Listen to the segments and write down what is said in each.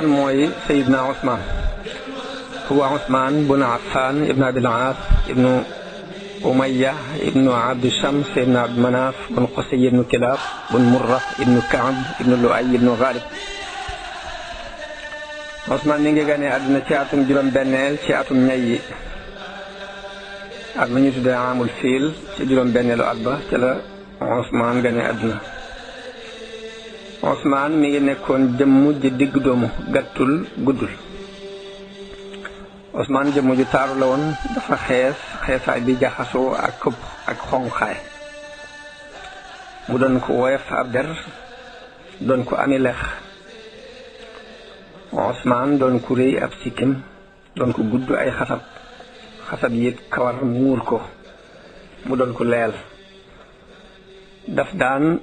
kan mooy Seydina Ousmane. huwa Ousmane bun Affan ibnu Abil Aas ibnu Umayya ibnu Abdi Shams ibnu Abdi Manaf bun Qusay ibnu Kilab bun Murra ibnu Kaab ibnu Luay ibnu Ghalib. Ousmane mi ngi gane àdduna ci atum juróom-benneel ci atum ñay yi at ma ñu tuddee amul fiil ci juróom-benneelu at ba ci la Ousmane gane àdduna. Ousmane mi ngi nekkoon jëmm ji digg doomu gàttul guddul. Ousmane jëmm ju taaru la woon, dafa xeesaay bi jaxasoo ak këpp ak xonqaay. mu doon ko woyof ab der, doon ko ami lex. Ousmane doon ku réy ab sikkim, doon ko gudd ay xasab yit kawar muur ko, mu doon ko leel. daf daan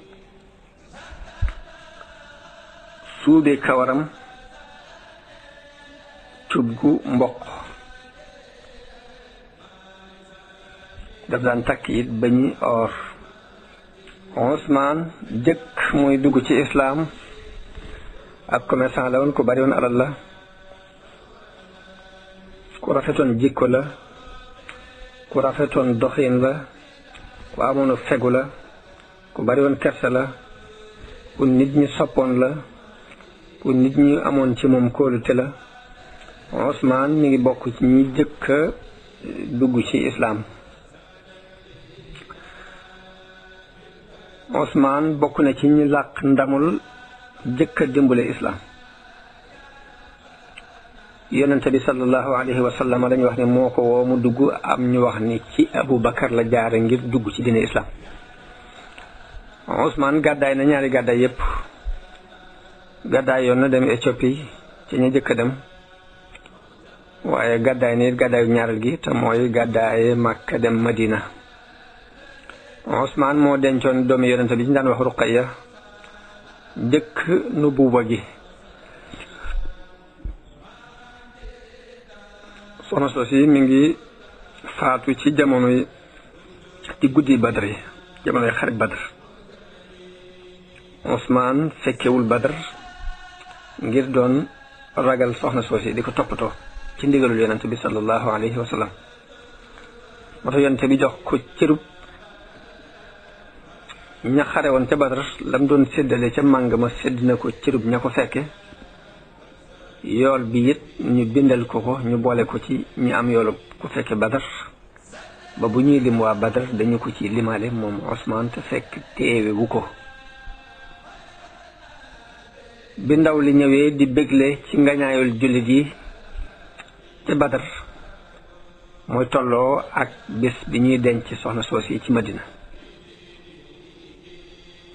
suude kawaram cuggu mboq. daf daan takk it bañi or. Ousmane jëkk muy dugg ci islaam ab commerçant la woon ku bari woon alal la, ku rafetoon jikko la, ku rafetoon doxin la, ku amoon fegu la, ku bari woon kersa la, ku nit ñi soppoon la, ku nit ñi amoon ci moom kóolute la. Ousmane mi ngi bokk ci ñi jëkk a dugg ci islaam. Ousmane bokk na ci ñi làq ndamul jëkk a dimbale islaam. yonente bi sallallahu alayhi wa sallam dañu wax ne moo ko woo mu dugg, am ñu wax ni ci Abu Bakar la jaare ngir dugg ci diine islaam. Ousmane gàddaay na ñaari gàddaay yépp. gàddaay yoon na dem Éthiopie ci ña jëkk a dem, waaye gàddaay na it gàddaayu ñaareel gi te mooy gàddaaye Makka dem Madina. Ousmane moo dencoon doomi yonente bi ci daan wax Ruqayya jëkk nubuwa gi. soxna soosi mi ngi faatu ci jamonoy ci guddi Badr yi, jamonoy xarit Badr. Ousmane fekkewul Badr ngir doon ragal soxna soosi di ko toppatoo ci ndigalul yonente bi sallallahu alayhi wa sallam. moo tax yonente bi jox ko cërub ña xare woon ca Badr, lam doon séddale ca màng ma sédd na ko cërub ña ko fekke. yool bi it ñu bindal ko ñu boole ko ci ñi am yoolu ku fekke Badr, ba bu ñuy lim waa Badr dañu ko ci limaale moom Ousmane te fekk teewe wu ko. bi ndaw li ñëwee di bégle ci ngañaayul jullit yi ca Badr, mooy tolloo ak bés bi ñuy denc soxna soosi ci Madina.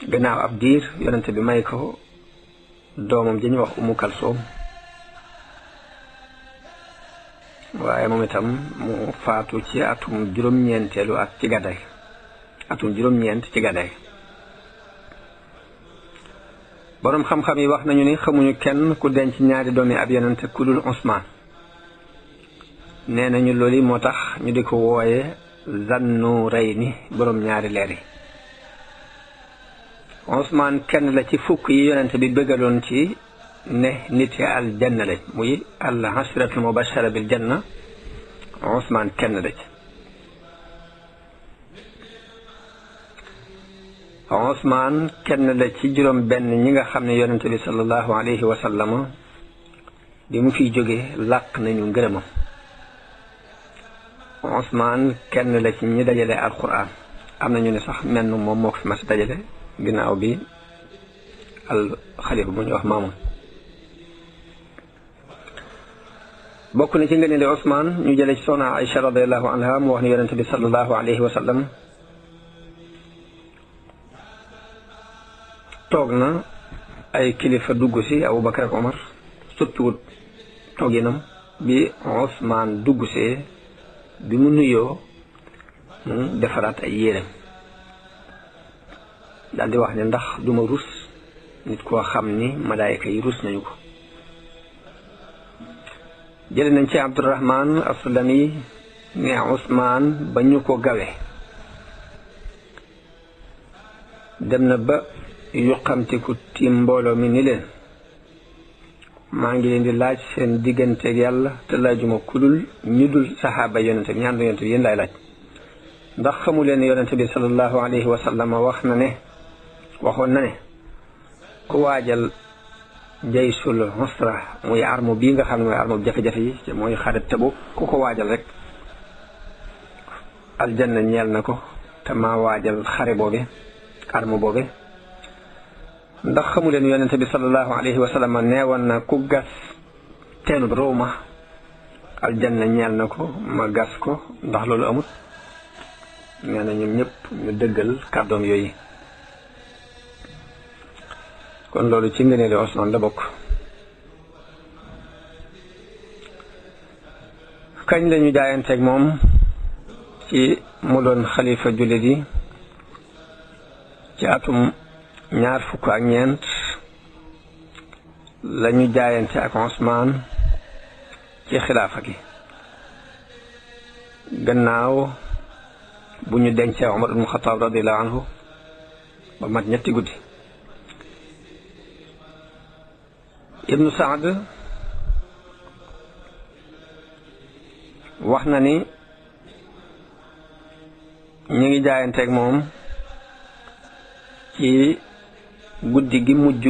gannaaw ab diir yonente bi may ko doomam dañuy wax Umu Kalsoom, waaye moom itam mu faatu ci atum juróom-ñeenteelu at ci gàddaay, atum juróom-ñeent ci gàddaay. boroom xam-xam yi wax nañu ni xamuñu kenn ku denc ñaari doomi ab yonente ku dul Ousmane. nee nañu loolu moo tax ñu di ko wooye Zannurayni, boroom ñaari leer yi. Ousmane kenn la ci fukk yi yonente bi bëggaloon ci ne nit yi aljanna lañ, muy al ashratul mubashara bil janna. Ousmane kenn la ci. Ousmane kenn la ci juróom benn ñi nga xam ne yonente bi sallallahu alayhi wa sallam bi mu fiy jóge làq nañu ngërëmam. Ousmane kenn la ci ñi dajale alquran. am nañu ne sax menn moom moo ko fi mas dajale ginnaaw bi al xalifa bu ñu wax Maamun. bokk na ci ngëneeli Ousmane ñu jële ci soxna Aïcha radiyallahu anha mu wax ne yonente bi sallallahu alayhi wa sallam toog na ay kilifa dugg si Abu Bakar ak Omar, soppiwut tooginam. bi Ousmane dugg see, bi mu nuyoo mu defaraat ay yéreem, daal di wax ne ndax duma rus nit koo xam ni malaayika yi rus nañu ko. jële nañ ci Abdurahman Aslami ne Ousmane ba ñu ko gawe dem na ba yuqamtiku tiim mbooloo mi ni leen maa ngi leen di laaj seen digganteeg yàlla te laajuma ku dul ñu dul saxaaba yonente bi ñaan yonente bi yéen laay laaj ndax xamu leen yonente bi sallallahu alayhi wa sallam waxoon na ne ku waajal jaysul usra muy arme bii nga xam ne mooy arme jafe-jafe yi te mooy xare Tabuk ku ko waajal rek aljanna ñeel na ko te maa waajal xare boobe arme boobe ndax xamu leen yonente bi sallallahu alayhi wa sallam neewoon na ku gas teenub Rooma aljanna ñeel na ko ma gas ko ndax loolu amut nee na ñoom ñëpp ñu dëggal kàddoom yooyu kon loolu ci ngëneeli Usmaan la bokk. kañ lañu jaayanteeg moom ci mu doon xalifa jullit yi ci atum 24 lañu jaayante ak Usmaan ci xilaafa gi gannaaw bu ñu dencee Umar ibn Xattaab radiyallahu anhu ba mat ñetti guddi. Ibnu Saad wax na ni ñu ngi jaayanteeg moom ci guddi gi mujj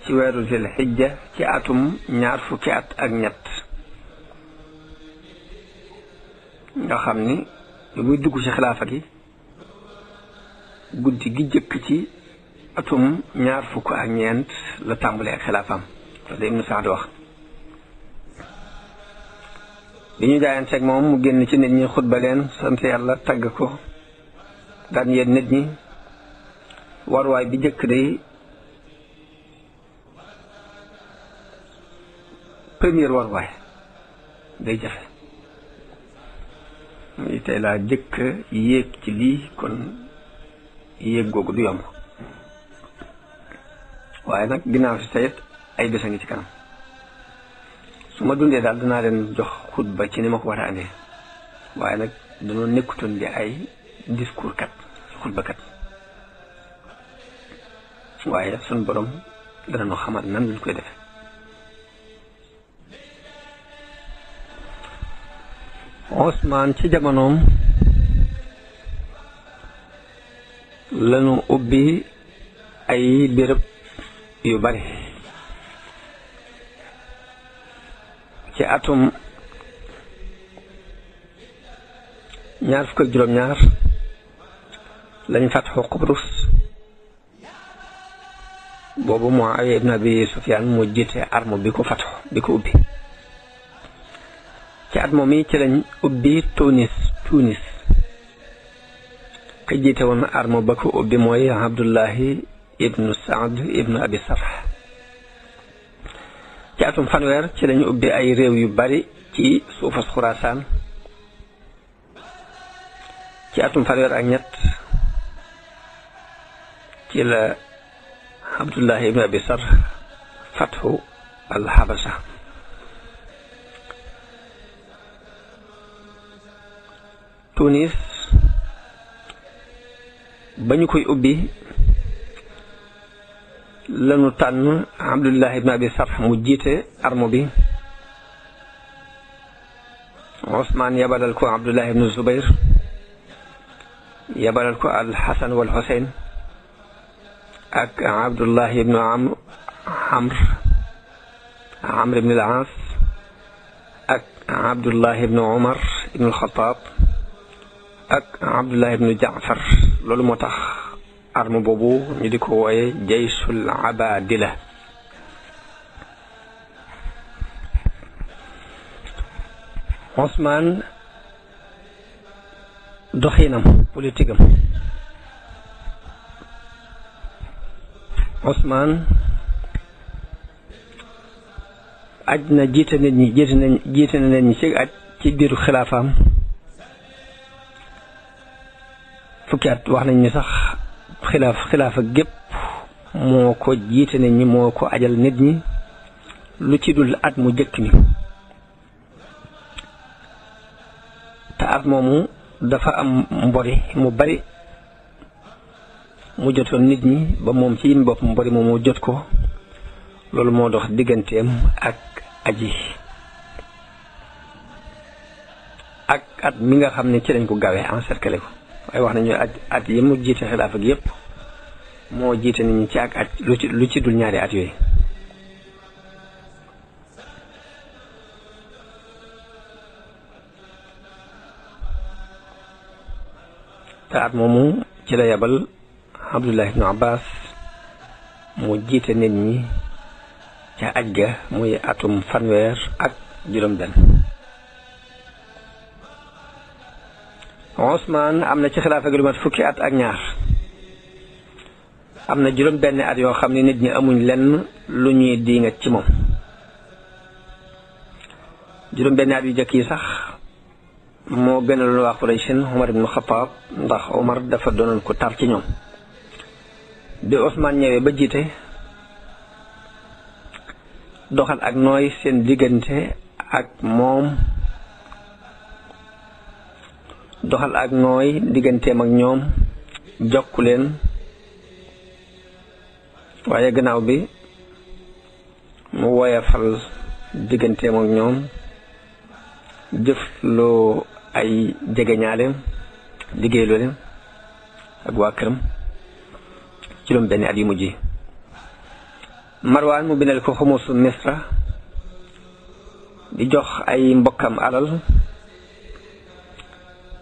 ci weeru Zil Hijja ci atum 20 at ak ñett nga xam ni lu muy dugg ci xilaafa gi guddi gi jëkk ci atum 20 ak ñeent la tàmbalee ak xilaafam loolu Ibnu Saad wax. bi ñu jaayanteeg moom mu génn ci nit ñi xutba leen sant yàlla tagg ko daan yéen nit ñi warwaay bi jëkk day première warwaay day jafe muy tey laa jëkk yéeg ci lii kon yéeg googu du yomb waaye nag ginnaaw si sayit ay bés a ngi ci kanam su ma dundee daal dinaa leen jox xutba ci ni ma ko war a andee waaye nag dañoo nekkutoon di ay discours kat xutba kat waaye sun borom dana noo xamal nan lañ koy defe Usmaan ci jamonoom lañu ubbi ay béréb yu bari ci atum 22 lañ fatxu Qubrus boobu Muawiya ibn Abi Sufyaan moo jiite arme bi ko fatxu bi ko ubbi ci at moom yi ci lañ ubbi Tunis ka jiite woon arme ba ko ubbi mooy Abdullahi ibnu Saad ibnu Abi Sarh ci atum fanweer ci lañu ubbi ay réew yu bari ci suufas Xuraasaan ci atum fanweer ak ñett ci la Abdullahi ibnu Abi Sarh fatxu al-Habasha Tunis ba ñu koy ubbi lanu tànn Abdullah ibn Abi Sarh mu jiite arme bi Usmaan yabalal ko Abdullah ibn Zubayr yabalal ko al Hasan wal Husayn ak Abdullah ibn Amr ibn al-Aas ak Abdullah ibn Umar ibn al-Khattab ak Abdullah ibn Jaafar loolu moo tax arme boobu ñu di ko wooye jaysul abadila Usmaan doxinam politique am Usmaan aj na jiite na nit ñi ci aj ci biiru xilaafaam fukki at wax nañ ni sax xilaafa gépp moo ko jiite nit ñi moo ko ajal nit ñi lu ci dul at mu jëkk mi te at moomu dafa am mbori mu bari mu jotoon nit ñi ba moom ci yim bopp mbori moomu jot ko loolu moo dox digganteem ak aji ak at mi nga xam ne ci lañ ko gawee encerclé ko waaye wax nañu at yi mu jiite xilaafa gi yépp moo jiite nit ñi ci ak at lu ci dul ñaari at yooyu. te at moomu ci la yabal Abdullah ibn Abbas mu jiite nit ñi ca aj ga muy atum fanweer ak juróom-benn. Usmaan am na ci xilaafa gi lu mat fukki at ak ñaar am na juróom-benn at yoo xam ne nit ñi amuñ lenn lu ñuy diingat ci moom. juróom-benn at yu jëkk yi sax moo gënaloon waa Qurayshin Umar ibn Xattaab ndax Umar dafa doonoon ko tar ci ñoom. bi Usmaan ñëwee ba jiite doxal ak nooy seen diggante ak moom doxal ak nooy digganteem ak ñoom jokku leen waaye gannaaw bi mu woyafal digganteem ak ñoom jëf loo ay jegeñaaleem liggéeyloo leen ak waa këram juróom benn at yu mujj yi. Marwaan mu bindal ko xumusu Misra di jox ay mbokkam alal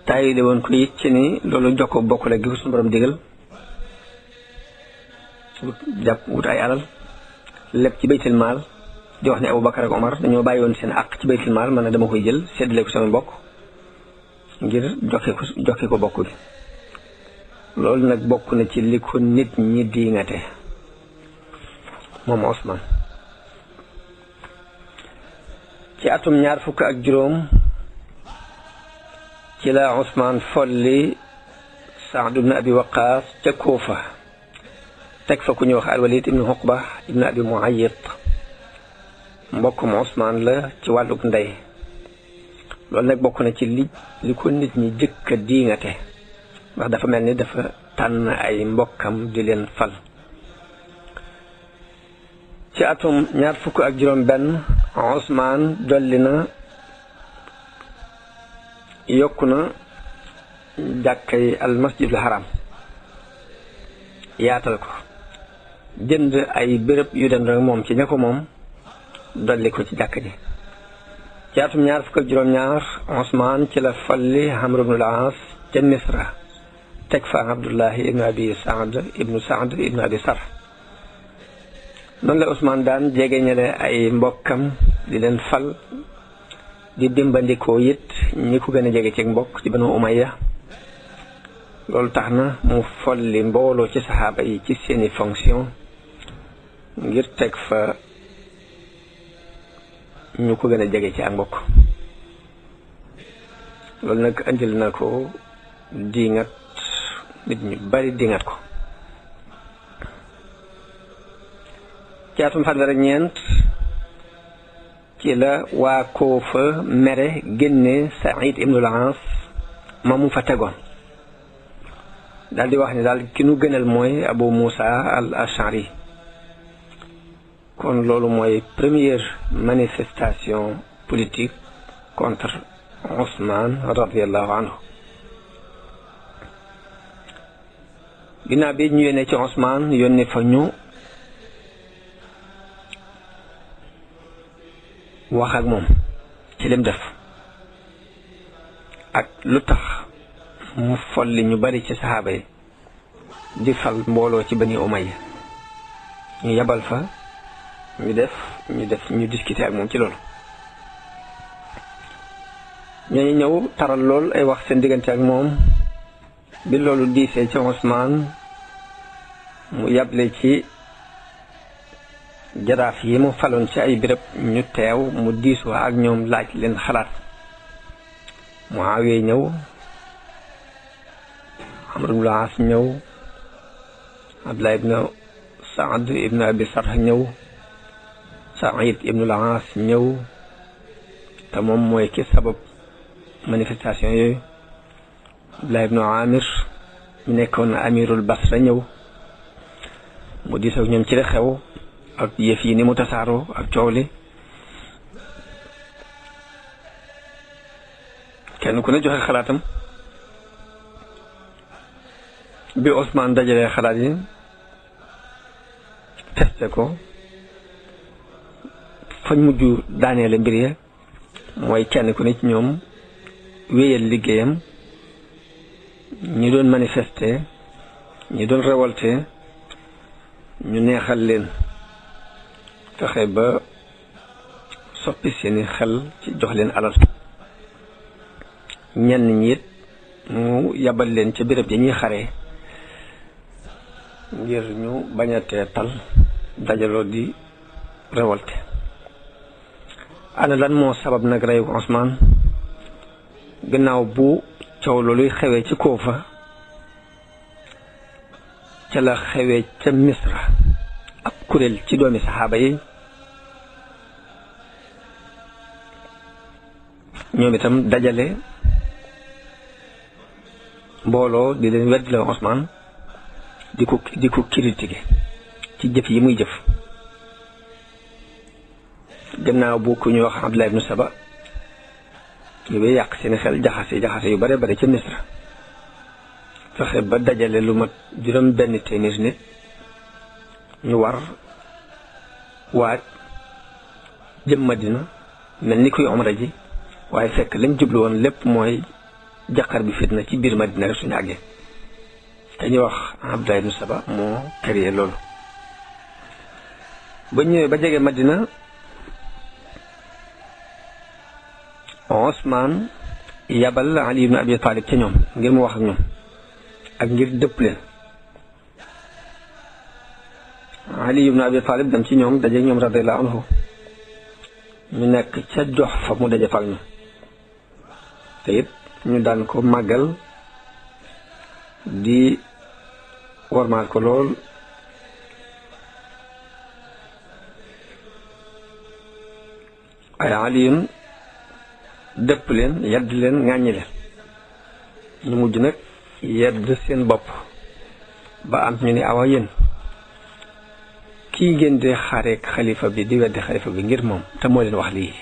taayile woon ko it ci ni loolu jokko bokk la gi ko suñu borom digal wut ay alal lépp ci baytil maal di wax ne Abubakar ak Omar dañoo bàyyi woon seen àq ci baytil maal man na dama koy jël séddale ko sama mbokk ngir joxe ko bokk bi. loolu nag bokk na ci li ko nit ñi diingate moom Usmaan. ci atum ñaar fukk ak juróom ci la Usmaan folli Saad ibn Abi Waqaas ca Kuufa teg fa ku ñuy wax al-Walid ibn Uqba ibn Abi Muayyid mbokkum Usmaan la ci wàlluk ndey. loolu nag bokk na ci li ko nit ñi jëkk a diingate ndax dafa mel ni dafa tànn ay mbokkam di leen fal. ci atum ñaar fukk ak juróom benn Usmaan dolli na yokku na jàkkay al masjidul haram yaatal ko jënd ay béréb yu den rek moom ci ña ko moom dolli ko ci jàkk ji. ci atum ñaar fukk ak juróom ñaar Usmaan ci la falli Amr ibn al-Aas ca Misra teg fa Abdullahi ibn Abi Saad ibn Abi Sarh. noonu la Usmaan daan jegeñale ay mbokkam di leen fal di dimbandikoo it ñi ko gën a jege ci mbokk ci Banu Umayya. loolu tax na mu folli mbooloo ci saxaaba yi ci seeni fonction ngir teg fa ñu ko gën a jege ci ak mbokk. loolu nag andil na ko diingat nit ñu bari diingat ko. ci atum fanweer ak ñeent ci la waa Kuufa mere génne Saïd ibn al-Aas ma mu fa tegoon daal di wax ni daal ki nu gënal mooy Abu Musa al-Ash'ari. kon loolu mooy première manifestation politique contre Usmaan radiyallahu anhu. ginnaaw bi ñu yónnee ci Usmaan yónnee fa ñu wax ak moom ci lim def ak lu tax mu folli ñu bari ci saxaaba yi di fal mbooloo ci Bani Umayya. ñu yabal fa ñu discuter ak moom ci loolu. ñooñu ñëw taral lool ay wax seen diggante ak moom bi loolu diisee ci Usmaan mu yable ci jaraaf yi mu faloon ci ay béréb ñu teew mu diisoo ak ñoom laaj leen xalaat. Muawiya ñëw, Amr ibn al-As ñëw, Abdullah ibn Saad ibn Abi Sarh ñëw, Saïd ibn al-As ñëw te moom mooy ki sabab manifestation yooyu. Abdullah ibn Amir ñu nekkoon amirul Basra ñëw mu diisoo ak ñoom ci la xew ak yëf yi ni mu tasaaroo ak coow li kenn ku ne joxe xalaatam bi Ousmane dajalee xalaat yi testé ko fañ mujj daaneele mbir ya mooy kenn ku ne ci ñoom wéyal liggéeyam ñi doon manifester ñi doon révolter ñu neexal leen fexe ba soppi seeni xel ci jox leen alal ñenn ñi it mu yabal leen ca béréb yi ñuy xaree ngir ñu bañ a teetal dajaloo di révolté ana lan moo sabab nag reyu Ousmane gannaaw bu coow looluy xewee ci Kuufa ca la xewee ca Misra ab kuréel ci doomi saxaaba yi ñoom itam dajale mbooloo di leen wedd la Ousmane di ko critiquer ci jëf yi muy jëf gannaaw bu ku ñuy wax Abdullah ibn Saba ñëwee yàq seeni xel jaxase yu bare bare ca Misra fexe ba dajale lu mat juróom benn téeméer nit ñu war waaj jëm Madina mel ni kuy umra ji waaye fekk lañ jublu woon lépp mooy jaqar bi fitna ci biir Madina rek suñu àggee te ñuy wax Abdullah ibn Saba moo créé loolu ba ñëwee ba jege Madina Ousmane yabal Ali ibn Abi Talib ca ñoom ngir mu wax ak ñoom ak ngir dëpp leen Ali ibn Abi Talib dem ci ñoom daje ñoom radiyallahu anhu ñu nekk ca jox fa mu daje fa ak ñoom te it ñu daan ko màggal di wormaal ko lool ay aliyun dëpp leen yedd leen ŋàññi leen ñu mujj nag yedd seen bopp ba am ñu ni awa yéen kii ngeen di xareek xalifa bi di weddi xalifa bi ngir moom te moo leen wax lii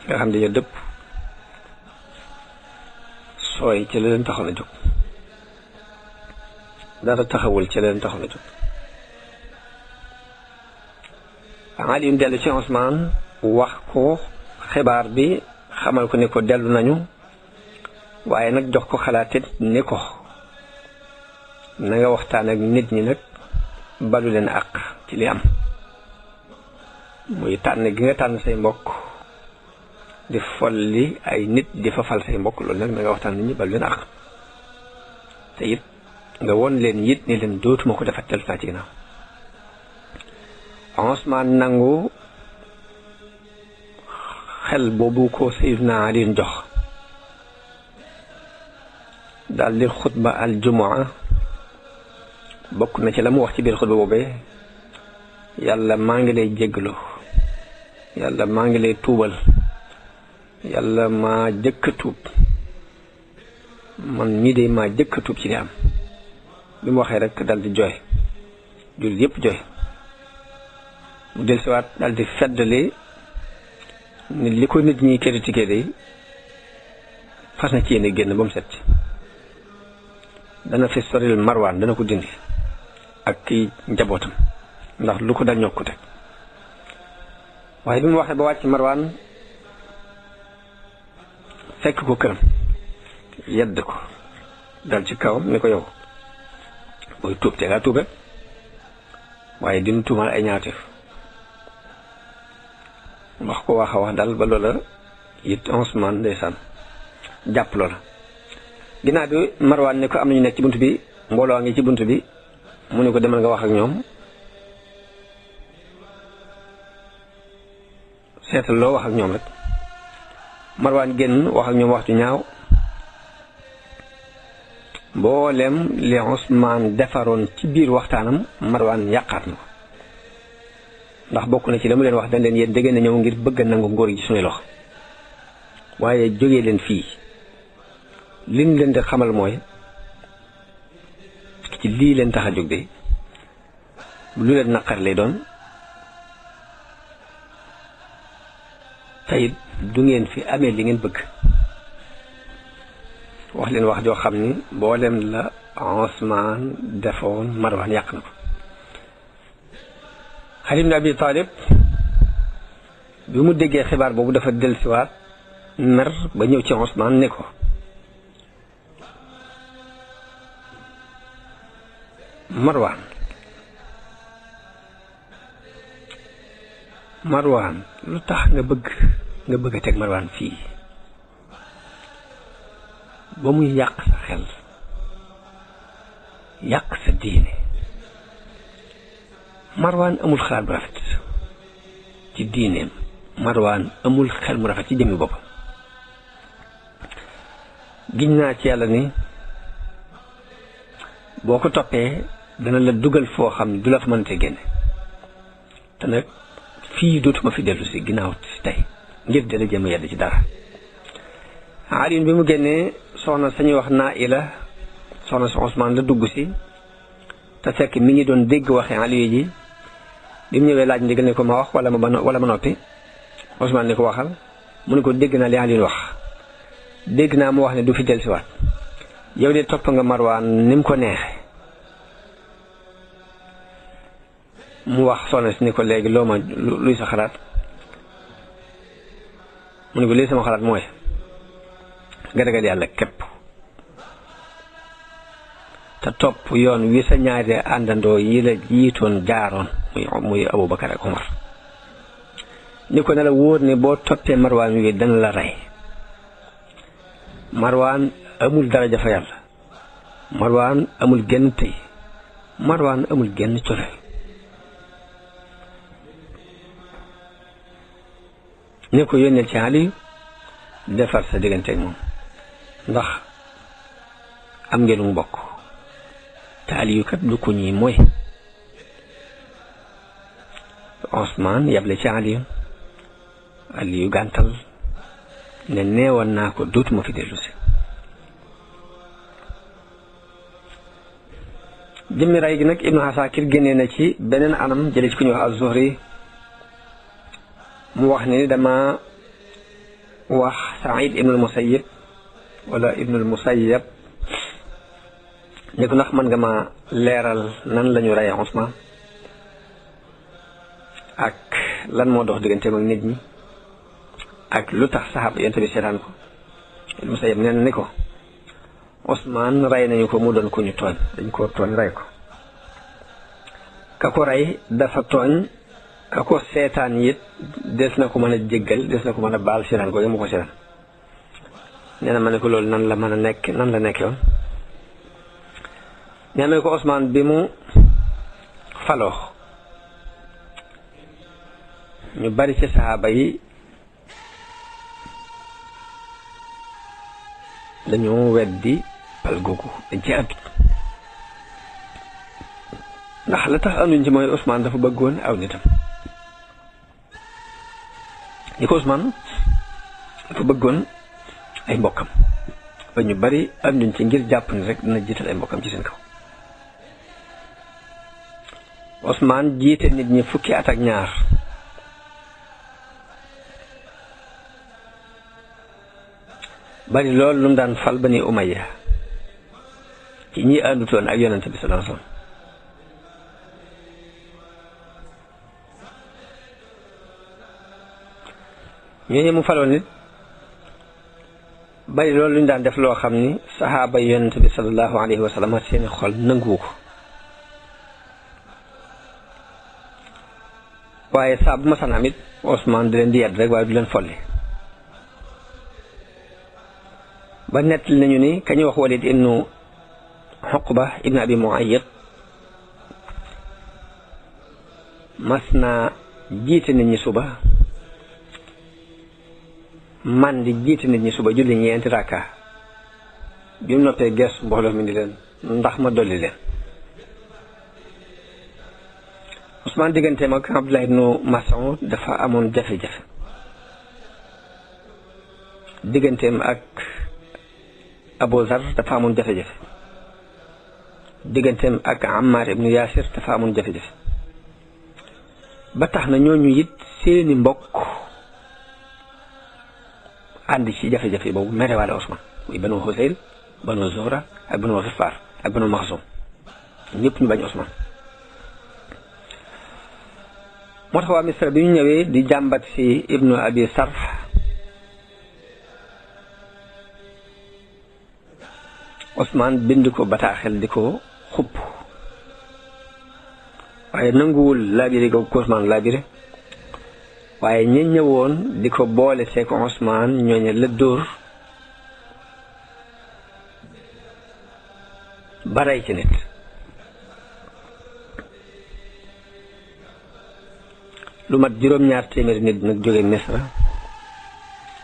nga xam dañoo dëpp sooy ci la leen taxoon a jóg dara taxawul ci la leen taxoon a jóg Aliyun dellu ci Ousmane wax ko xibaar bi xamal ko ni ko dellu nañu waaye nag jox ko xalaatit ni ko na nga waxtaan ak nit ñi nag balu leen àq ci li am muy tànn gi nga tànn say mbokk di folli ay nit di fa fal say mbokk loolu nag na nga waxtaan nit ñi balu leen àq te it nga won leen it ni leen dootuma ko defat dellu naa ci ginnaaw Ousmane nangu xel boobu ko Seydina Ali jox daal di xutba al jumaa bokk na ci la mu wax ci biir xutba boobee yàlla maa ngi lay jéggalu yàlla maa ngi lay tuubal yàlla maa jëkk a tuub man mii de maa jëkk a tuub ci li am bi mu waxee rek dal di jooy jullit yépp jooy mu dellusiwaat dal di feddali ni li ko nit ñi critiqué de fas na ci yéene génn ba mu set dana fi soril Marwaan dana ko dindi ak ki njabootam ndax lu ko dal ñoo ko teg waaye bi mu waxee ba wàcc Marwaan fekk ko këram yedd ko dal ci kawam ni ko yow booy tuub te ngaa tuube waaye dinu tuumal ay ñaawteef wax ko wax a wax daal ba loola it Ousmane ndeysaan jàpp loola ginnaaw bi Marwaan ne ko am nañu nekk ci bunt bi mbooloo ngi ci bunt bi mu ne ko demal nga wax ak ñoom seetal loo wax ak ñoom rek Marwaan génn wax ak ñoom wax ju ñaaw mboolem li Ousmane defaroon ci biir waxtaanam Marwaan yàqaat na ko ndax bokk na ci la mu leen wax dañ leen yéen dégg na ñëw ngir bëgg a nangu ngóor gi suñuy loxo waaye jógee leen fii liñ leen di xamal mooy ci lii leen tax a jóg de lu leen naqar lay doon tayit du ngeen fi amee li ngeen bëgg wax leen wax joo xam ni mboolem la Usmaan defoon Marwaan yàq na ko. Ali ibn Abi Talib bi mu déggee xibaar boobu dafa dellusiwaat mer ba ñëw ci Usmaan ne ko Marwaan lu tax nga bëgg a teg Marwaan fii ba muy yàq sa xel yàq sa diine. Marwaan amul xalaat bu rafet ci diineem, Marwaan amul xel mu rafet ci jëmmi boppam. giñ naa ci yàlla ni boo ko toppee dana la dugal foo xam ne du la fa mënatee génne te nag fii dootuma fi dellu si ginnaaw si tey ngir dala jëm a yedd ci dara. Ali bi mu génnee soxna sañuy wax Naila soxna si Usmaan la dugg si te fekk mi ngi doon dégg waxe Ali ji. bi mu ñëwee laaj ndigal ne ko ma wax wala ma noppi Usmaan ne ko waxal mu ne ko dégg naa li Ali wax dégg naa mu wax ne du fi dellusiwaat yow de topp nga Marwaan ni mu ko neexe. mu wax soxna si ni ko léegi luy sa xalaat mu ne ko lii sama xalaat mooy nga ragal yàlla képp te topp yoon wi sa ñaari àndandoo yi la jiitoon jaaroon muy Abubakar ak Umar ni ko ne la wóor ne boo toppee Marwaan wi dana la rey. Marwaan amul daraja fa yàlla, Marwaan amul genn tey, Marwaan amul genn cofe. ni ko yónneel ci Ali defar sa digganteeg moom ndax am ngeen mu bokk te Aliyu kat du ko ñi mooy. Usmaan yable ci Aliyu gàntal ne neewoon naa ko dootuma fi dellu si. jëmmi ray gi nag Ibnu Asakir génnee na ci beneen anam jële ci ku ñuy wax Az-Zuhri mu wax ni dama wax Saïd ibnul Musayyib wala ibnul Musayyab ne ko ndax mën nga ma leeral nan lañu rey Usmaan ak lan moo dox digganteem ak nit ñi ak lu tax saxaaba yonent bi seetaan ko. ibnul Musayyab nee na ni ko Usmaan rey nañu ko mu doon ku ñu tooñ dañ koo tooñ rey ko ka ko rey dafa tooñ ka ko seetaan it des na ko mën a jéggal des na ko mën a baal seetaan ko mu ko seetaan. nee na ma ne ko loolu nan la mën a nekk nan la nekkee woon. nee na ko Usmaan bi mu faloo ñu bari ci saxaaba yi dañoo weddi pal googu dañ ci àddu ndax la tax ànduñ ci mooy Usmaan dafa bëggoon aw nitam. ni ko Usmaan dafa bëggoon ay mbokkam ba ñu bari ànduñ ci ngir jàpp ni rek dina jiital ay mbokkam ci seen kaw. Usmaan jiite nit ñi fukki at ak ñaar bari loolu lu mu daan fal Bani Umayya ci ñi àndutoon ak yonente bi sallallahu alayhi wasallam. ñooñu mu faloon nit bari loolu lu ñu daan def loo xam ni saxaaba yonente bi sallallahu alayhi wasallam seeni xol nanguwu ko waaye saa bu ma san am it Usmaan di leen di yedd rek waaye du leen folli. ba nettali nañu ni ka ñu wax Walid ibnu Uqba ibnu Abi Muayyid mas naa jiite nit ñi suba man di jiite nit ñi suba julli ñeenti rakka bi mu noppee gestu mbooloo mi ni leen ndax ma dolli leen. Usmaan digganteem ak Abdullah ibnu Mas'ud dafa amoon jafe-jafe digganteem ak Abu Zar dafa amoon jafe-jafe digganteem ak Ammar ibnu Yaasir dafa amoon jafe-jafe ba tax na ñooñu it seeni mbokk ànd ci jafe-jafe boobu merewaale Ousmane muy banu Husayl banu Zuhra ak banu Xifaar ak banu Maxsum ñëpp ñu bañ Ousmane. moo tax waa Misra bi ñu ñëwee di jàmbat ci ibnu abi Sarh Ousmane bind ko bataaxel di ko xupp waaye nanguwul laabire ko Ousmane laabire waaye ñi ñëwoon di ko boole see ko Ousmane ñooñe la dóor baray ci nit. lu mat juróom-ñaar téeméeri nit nag jóge Misra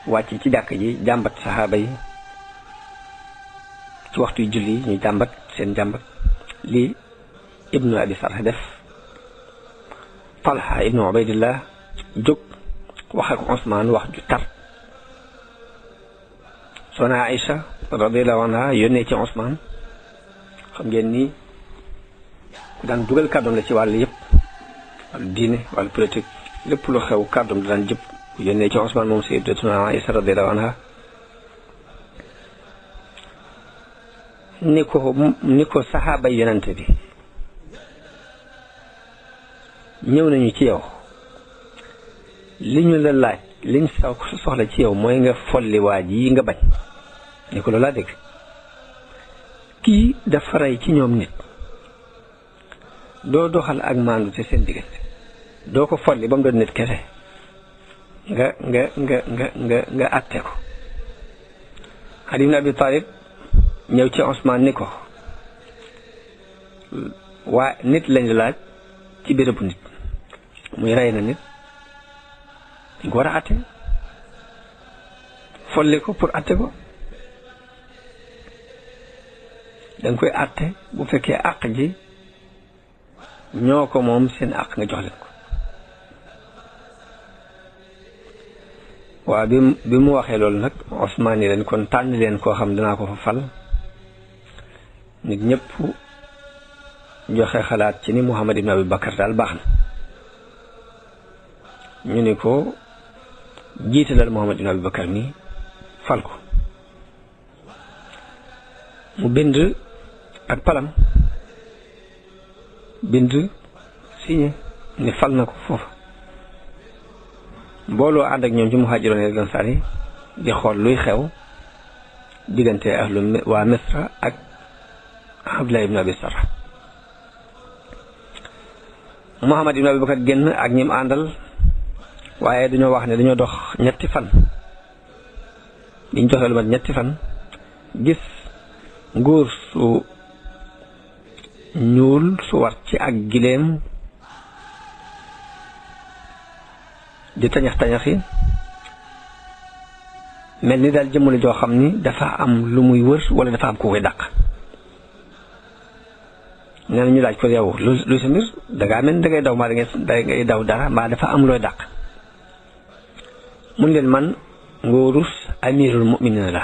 wàcc ci jàkk ji jàmbat saxaaba yi ci waxtu yu julli ñu jàmbat seen jàmbat lii ibnu abi Sarh def. Talha ibnu Ubaydillah jóg wax ak Ousmane wax ju tar. Soxna Aïcha radiyallahu anha yónnee ci Ousmane xam ngeen ni daan dugal kàddoom la ci wàll yëpp wàllu diine wàllu politique lépp lu xew kàddoom daan jëpp yónnee ci Ousmane moom sayyidatuna Aïcha radiyallahu anha ni ko saxaaba yonante bi ñëw nañu ci yow li ñu la laaj liñ soxla ci yow mooy nga folli waa ji yi nga bañ ni ko loolu laa dégg kii dafa rey ci ñoom nit doo doxal ak maandu te seen diggante doo ko folli ba mu doon nit kese nga àtte ko. Ali ibn Abi Talib ñëw ci Ousmane ni ko waa nit lañ la laaj ci bérébu nit muy rey na nit dañ ko war a àtte folli ko pour àtte ko danga koy àtte bu fekkee àq ji ñoo ko moom seen àq nga jox leen ko. waaw bi mu waxee loolu nag Ousmane yi leen kon tànn leen koo xam danaa ko fa fal nit ñëpp joxe xalaat ci ni Muhammad ibn Abi Bakar daal baax na ñu ni ko jiitalal Muhammad ibn Abi Bakar mi fal ko. mu bind ak palam bind signé ni fal na ko foofa. mbooloo ànd ak ñoom ci muhaajiroon ak ansaar yi di xool luy xew diggante ahlu waa Misra ak Abdullah ibn Abi Sarh. Muhammad ibn Abi Bakar génn ak ñim àndal waaye dañoo wax ne dañoo dox ñetti fan biñ doxee lu mat ñetti fan gis nguur su ñuul su war ci ak gileem di tañax tañaxi mel ni daal jëmmale joo xam ni dafa am lu muy wër wala dafa am ku koy dàq. nee na ñu laaj ko yow lu sa mbir dangaa mel ni dangay daw mbaa dangay daw dara mbaa dafa am looy dàq. mun leen man nguurus amirul mu'minin la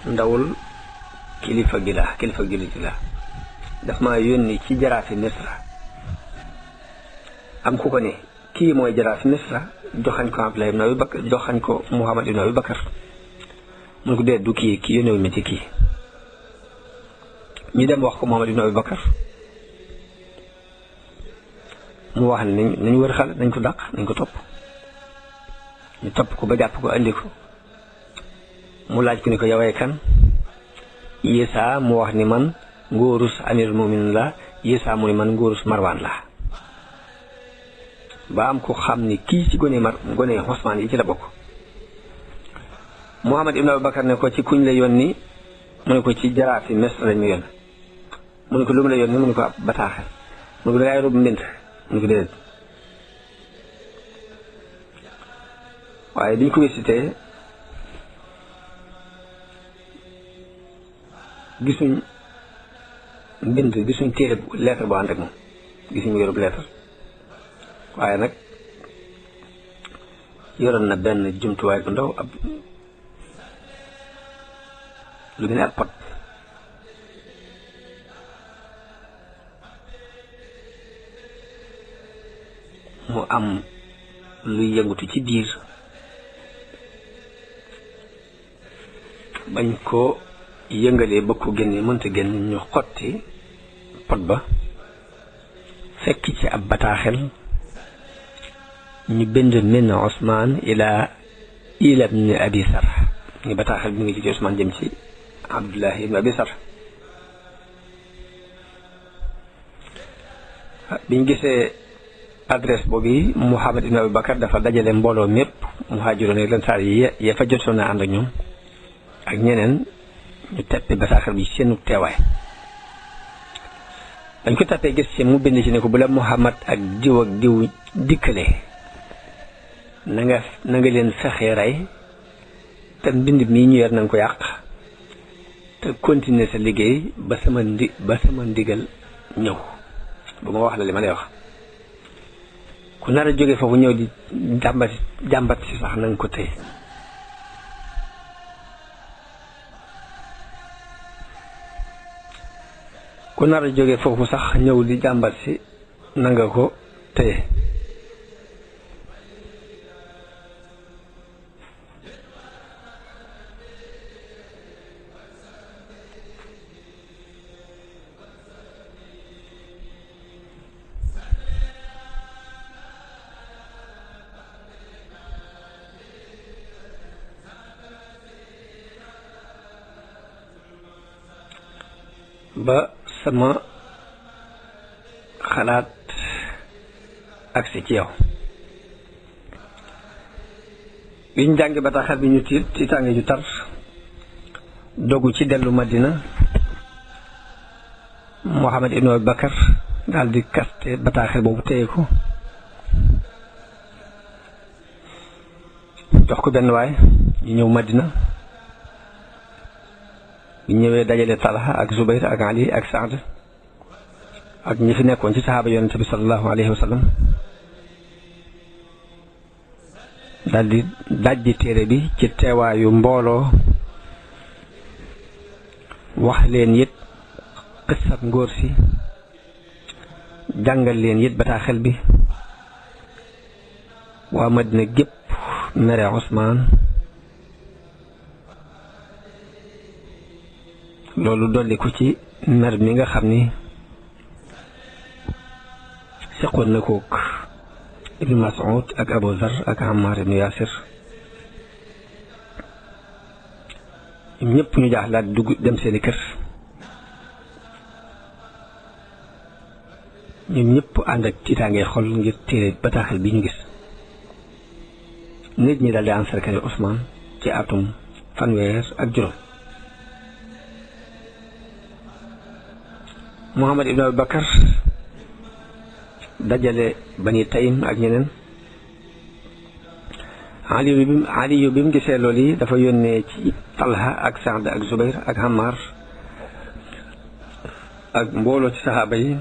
ndawul kilifa gi la daf maa yónni ci jaraafi Misra am ku ko ne kii mooy jaraafi Misra joxañ ko Abdullah ibn Abi Bakar joxañ ko Muhammad ibn Abi Bakar mun ko dee du kii yónnewul ma ci kii. ñu dem wax ko Muhammad ibn Abi Bakar mu wax ne nañ wër xale nañ ko dàq nañ ko topp ñu topp ko ba jàpp ko andi ko mu laaj ko ni ko yawee kan Isa mu wax ni man nguurus amirul mu'minin la Isa mu ni man nguurus Marwan la ba am ko xam ni kii ci gone Ousmane yi ci la bokk. Muhammad ibn Abi Bakar ne ko ci kuñ la yónni mu ne ko ci jaraafi Misra lañ ma yónni mu ne ko lu mu la yónni mu ne ko ab bataaxel mu ne ko dangay rub mbind mu ne ko déedéet waaye biñ ko visité gisuñ mbind gisuñ téere lettre bu ànd ak moom gisuñ mu yorub lettre waaye nag yoroon na benn jumtuwaay bu ndaw ab lu mel ne ab pot mu am luy yëngatu ci biir bañ ko yëngalee ba ko génne mënta génn ñu xotti pot ba fekk ci ab bataaxel ñu bind min Ousmane ila ibn Abi Sarh ñu bataaxel bi ngi ci Ousmane jëm ci Abdullah ibn Abi Sarh biñ gisee adresse boobu Muhammad ibn Abu Bakar dafa dajale mbooloo mépp muhaajiroon ak lansaar yi ya fa jotoon a ànd ak ñoom ak ñeneen ñu teppi bataaxel bi seenu teewaay dañ ko tappee gis ci mu bind ci ne ko bu la Muhammad ak diw dikkalee na nga leen fexee rey te mbind mii ñu yor nanga ko yàq te continuer sa liggéey ba sama ndigal ñëw ba ma wax la li ma lay wax ku nar a jóge foofu ñëw di jàmbat si sax na nga ko téye ku nar a jóge foofu sax ñëw di jàmbat si na nga ko téye ba sama xalaat agsi ci yow biñ jàngi bataaxal bi ñu tiitaange ju tar dogu ci dellu Madina Muhammad ibn Abi Bakar daal di kaste bataaxal boobu téye ko jox ko benn waay ñu ñëw Madina bi ñëwee dajale Talha ak Zubayr ak Ali ak Saad ak ñi fi nekkoon ci saxaaba yonent bi sallallahu alayhi wa sallam daal di dajji téere bi ci teewaayu mbooloo wax leen it qissab ngóor si jàngal leen it bataaxel bi waa Madina gépp mere Ousmane loolu dolli ko ci mer mi nga xam ni seqoon na kook Ibn Mas'ud ak Abu Zar ak Ammar ibn Yasir ñëpp ñu jaaxlaat dugg dem seeni kër ñoom ñëpp ànd ak tiitaangee xol ngir téere bataaxel bi ñu gis nit ñi daal di encercler Ousmane ci atum fanweer Muhammad ibn Abi Bakar dajale Bani Taym ak ñeneen Ali bi mu gisee loolu yi dafa yónnee ci Talha ak Saad ak Zubayr ak Ammar ak mbooloo ci saxaaba yi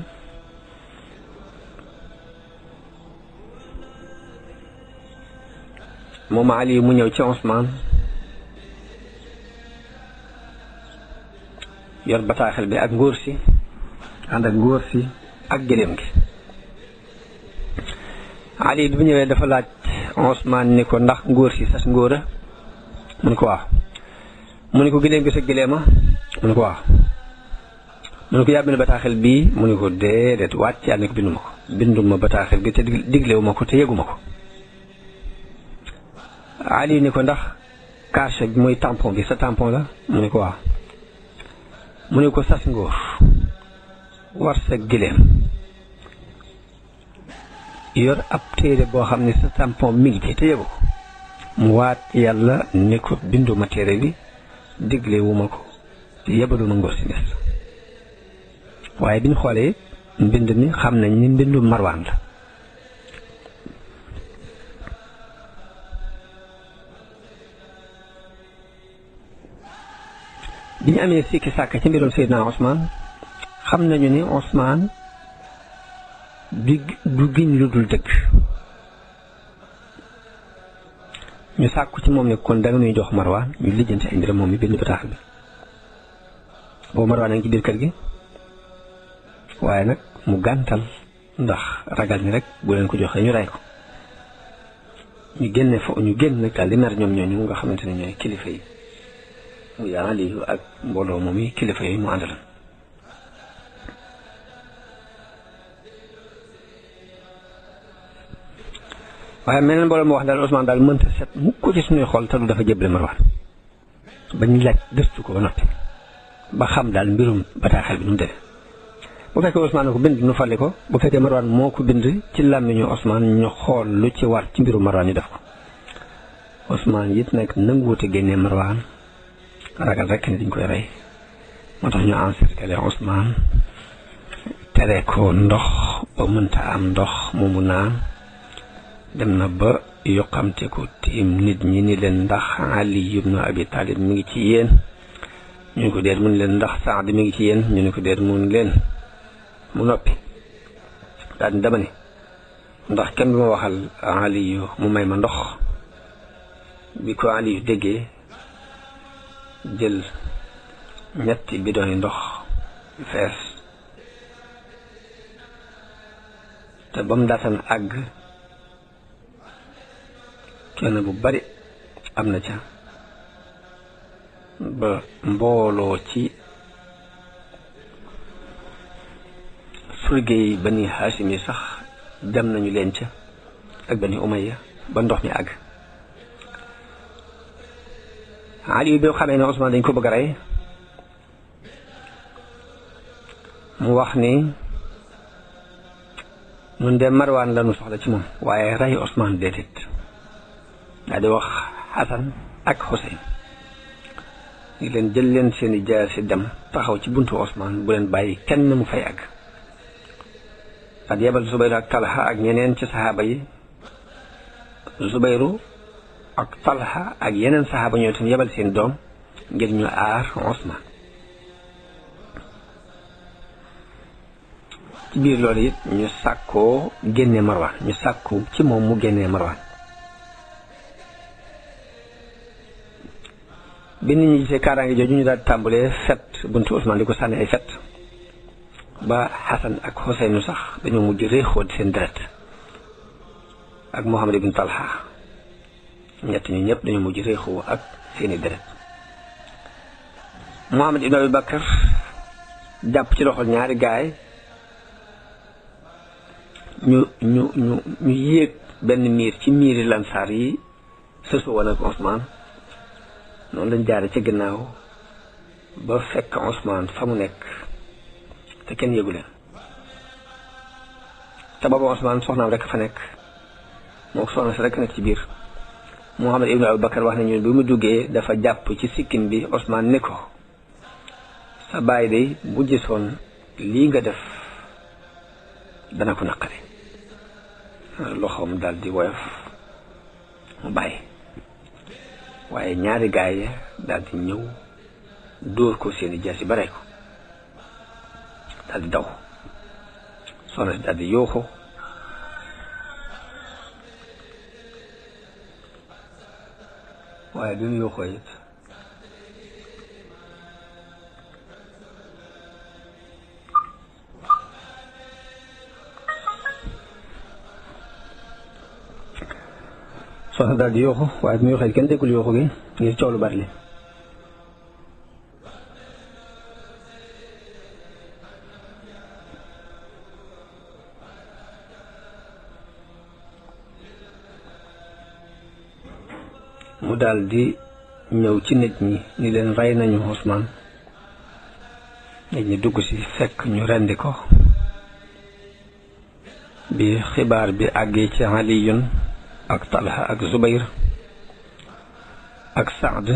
moom Ali mu ñëw ci Ousmane yor bataaxel bi ak ngóor si ànd ak ngóor si ak gëléem gi Ali bi mu ñëwee dafa laaj Ousmane ni ko ndax ngóor si sas ngóora mu ni ko waaw mu ni ko gëléem gi sa gëléema mu ni ko waaw mu ni ko yaa bind bataaxel bii mu ni ko déedéet waat ci yàlla ni ko binduma bataaxel bi te diglewu ma ko te yëguma ko Ali ni ko ndax cachet bi mooy tampon bi sa tampon la mu ni ko waaw mu ni ko sas ngóor war sa gëléem yor ab téere boo xam ne sa tampon mi ngi ci te yëgu ko mu waat yàlla ni ko binduma téere bi diglewuma ko te yebaluma ngóor si nes waaye bi ñu xoolee mbind mi xam nañ ni mbindu Marwaan la bi ñu amee sikki sàkk ci mbirum Seydina Ousmane xam nañu ni Ousmane du giñ lu dul dëgg ñu sàkku ci moom ne kon danga ñuy jox Marwaan ñu lijjanti ay mbiram moom mi bind bataaxal bi boobu Marwaan a ngi ci biir kër gi waaye nag mu gàntal ndax ragal ni rek bu leen ko joxee ñu rey ko ñu génne fa ñu génn nag daal di mer ñoom ñooñu nga xamante ne ñooy kilifa yi muy Aliyu ak mbooloo moom yi kilifa yooyu mu àndaloon. waaye meneen mbooloo mu wax daal Ousmane daal mënta set mukk ko ci suñuy xol te du dafa jébbale Marwaan ba ñu laaj gëstu ko ba noppi ba xam daal mbirum bataaxel bi nu mu demee. bu fekkee Ousmane ko bind nu fali ko bu fekkee Marwaan moo ko bind ci làmmiñu Ousmane ñu xool lu ci war ci mbirum Marwaan ñu def ko. Ousmane it nag nanguwute génnee Marwaan ragal rek ne dañ koy rey moo tax ñu encercler Ousmane tere ko ndox ba mënta am ndox moomu naan. dem na ba yokkam-te ko tiim nit ñi ni leen ndax Ali ibn Abi Talib mi ngi ci yéen ñu ne ko déet mun leen ndax Saad mi ngi ci yéen ñu ne ko déet mun leen mu noppi daal di dama ne ndax kenn du ma waxal Ali mu may ma ndox bi ko Ali déggee jël ñetti bidon yi ndox fees te ba mu daataan àgg kenn bu bari am na ca ba mbooloo ci surge yi Bani Haashim yi sax dem nañu leen ca ak Bani Umayya ba ndox mi àgg. Ali bi xamee ne Ousmane dañ ko bëgg a rey mu wax ni ñun de Marwaan la ñu soxla ci moom waaye rey Ousmane déedéet. daa di wax Xasan ak Xuseyn ñu leen jël leen seeni jaasi dem taxaw ci buntu Ousmane bu leen bàyyi kenn mu fay àgg. daal yebal Zubayru ak Talha ak ñeneen ci saxaaba yi Zubayru ak Talha ak yeneen saxaaba ñoo tam yebal seen doom ngir ñu aar Ousmane. ci biir loolu it ñu sàkkoo génne Marwaan ñu sàkku ci moom mu génnee Marwaan. bi nit ñi gisee kaaraange jooju ñu daal tàmbalee fet buntu Ousmane di ko sànni ay fet ba Xasan ak Xuseynu sax dañoo mujj réexoot seen deret ak Muhammad ibn Talha ñett ñi ñëpp dañoo mujj réexoo ak seeni deret. Muhammad ibn Abi Bakar jàpp ci loxol ñaari gaay ñu yéeg benn miir ci miiri Lansaar yi sësu woon ak Ousmane. noonu lañ jaare ci ginnaaw ba fekk Ousmane fa mu nekk te kenn yëgu leen te booba Ousmane soxnaam rek fa nekk moo soxna si rek nekk ci biir. Muhammad ibn Abu Bakar wax nañu bi mu duggee dafa jàpp ci sikkim bi Ousmane ne ko sa baay de bu gisoon lii nga def dana ko naqari loxoom daal di woyof mu bàyyi. waaye ñaari gaay ya daal di ñëw dóor ko seeni jaasi ba rey ko daal di daw soxna si daal di yooxu waaye bi mu yooxoo it soxna daal di yooxu waaye bi mu yooxee kenn déggul yooxu gi ngir coow lu bari li mu daal di ñëw ci nit ñi ni leen rey nañu Ousmane. nit ñi dugg ci fekk ñu rendi ko bi xibaar bi àggee ci Aliyun ak Talha ak Zubayr ak Saad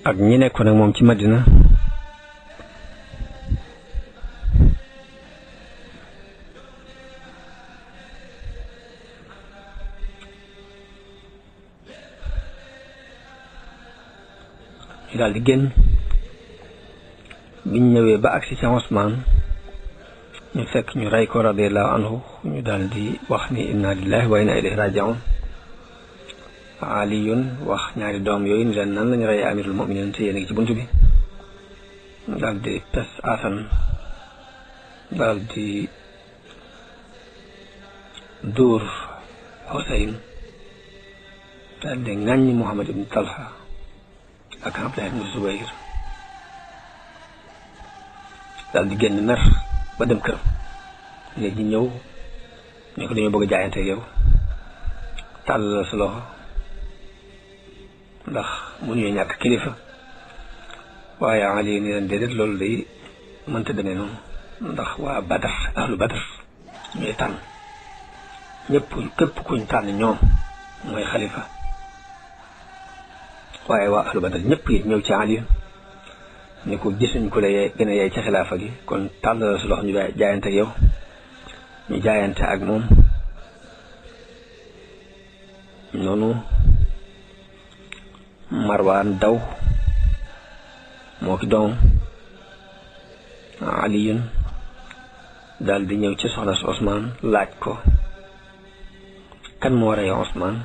ak ñi nekkoon ak moom ci Madina ñu daal di génn. biñ ñëwee ba agsi ci Ousmane ñu fekk ñu rey ko radiyallahu anhu ñu daal di wax ni inna lillahi wa inna ilayhi raji'un. Aliyun wax ñaari doom yooyu ni leen nan lañu rey amirul mu'minin te yéen a ngi ci buntu bi. daal di pes Asan daal di dóor Xuseyn daal di ŋàññi Muhammad ibn Talha ak Abdullah ibn Zubayr daal di génn mer ba dem këram léegi ñëw ñu ko dañoo bëgg a jaayante yow tàll la sa loxo ndax mënuñu ñàkk kilifa waaye Ali ni leen déedéet loolu day mënta demee noonu ndax waa Badar ahlu Badar ñooy tànn ñëpp képp kuñ tànn ñoom mooy xalifa waaye waa ahlu Badar ñëpp it ñëw ci Ali ni ko gisuñ ko la gën a yey ci xilaafa gi kon tàll la sa loxo ñu jaayante ak yow ñu jaayante ak moom noonu Marwaan daw moo ki doom Aliyun daal di ñëw ci soxna si Ousmane laaj ko kan moo rey Ousmane